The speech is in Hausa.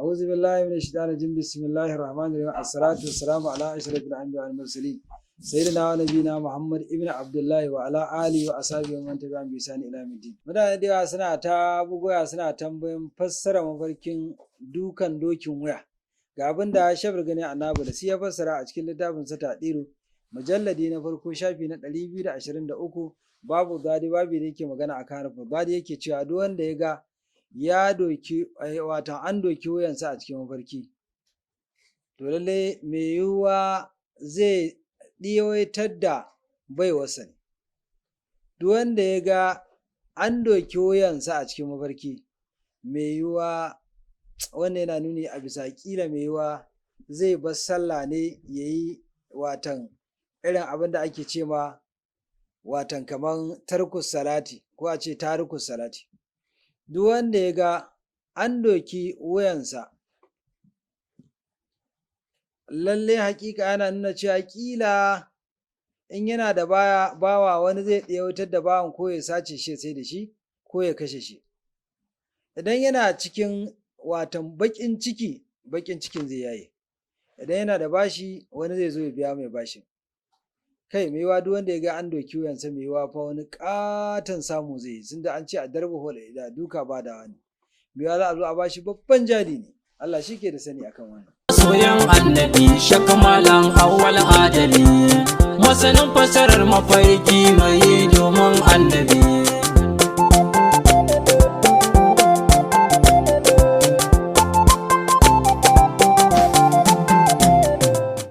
أعوذ بالله من الشيطان الرجيم. بسم الله الرحمن الرحيم. الصلاة والسلام على أشرف الأنبياء والمرسلين، سيدنا ونبينا محمد ابن عبد الله وعلى آله وأصحابه ومن تبعهم بإحسان إلى يوم الدين. Mutane da yawa suna ta bugowa suna tambayin fassara mafarkin dukan dokin wuya. Ga abin da Shabir Gani Annabi ya fassara a cikin littafin sa Tadiru, mujalladi na farko, shafi na 223, babu gadi, babu da yake magana akan harfin gadi. Yake cewa duk wanda ya ga ya doki, wato an doki wuyansa a cikin mafarki, to lallai mai yiwuwa zai ɗiyawaitar da baiwarsa ne. Duk wanda ya ga an doki wuyansa a cikin mafarki, mai yiwuwa wannan yana nuni a bisa ƙila mai yiwuwa zai bar sallah ne ya yi watan irin abin da ake ce ma watan kaman tarkus salati, ko a ce tarikus salati. Duk wanda ya ga an doki wuyansa, lallai haƙiƙa yana nuna cewa ƙila in yana da bawa, wani zai ɗiyautar da bawan, ko ya sace shi ya sai da shi, ko ya kashe shi. Idan yana cikin watan baƙin ciki, baƙin cikin zai yaye. Idan yana da bashi, wani zai zo ya biya mai bashin. Kai, mai yiwuwa duk wanda ya ga an doki wuyansa, mai yiwuwa fa wani ƙaton samu zai yi, tunda an ce a darba da duka ba da wani. Mai yiwuwa za a zo a bashi babban jari ne. Allah shi ke da sani akan wannan. Soyan Annabi, Shakamalan Awwal Adali, masanin fasarar mafarki mai domin Annabi.